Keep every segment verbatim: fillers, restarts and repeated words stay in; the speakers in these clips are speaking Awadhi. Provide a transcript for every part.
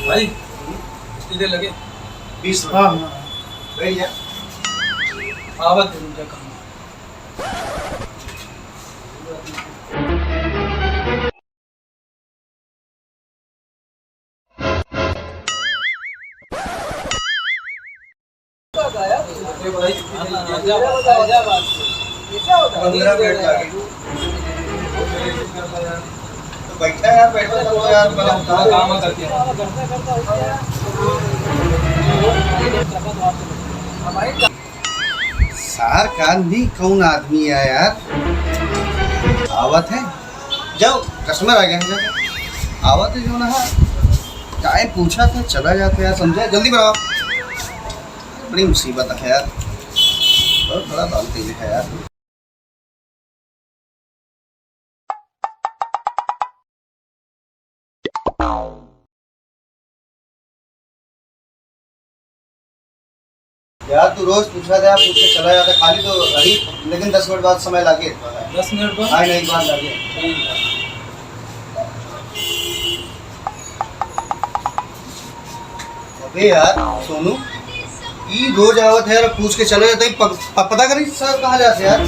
भाई, कितनी देर लगे? बीस मिनट। हाँ, हाँ। बैठ जा। आवत है, रुक जा, काम है। पंद्रह मिनट लगे। तो बैठा यार, बैठा तो यार, बड़ा काम करके। सार कान भी कौन आदमी है यार? आवत है, जाओ, कस्टमर आ गया है, जाओ। आवत है जो ना, टाइम पूछा था, चला जाता यार, समझा? जल्दी बनाओ। बड़ी मुसीबत है यार, बहुत बड़ा बात है यार। यार, तू रोज पूछा था, पूछ के चला जाता, खाली तो रही, लेकिन दस मिनट बाद समय लागे। दस मिनट बाद? हाँ, नहीं, बाद लागे। ठीक है। अबे यार, सोनू, ई रोज आवत है यार, पूछ के चला जाता है, प-, प-, पता करी सर कहाँ जाते यार,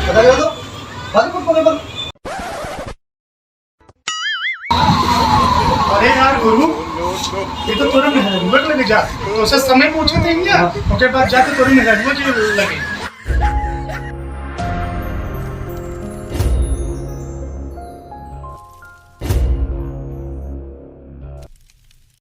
पता कर दो, भाग, भाग, भाग, भाग। अरे यार गुरु, ये तो तोरे मेहररुआ के लगे जा, तो उसे समय पूछे थे क्या? ओके, बाद जाके तोरे मेहररुआ के लगे।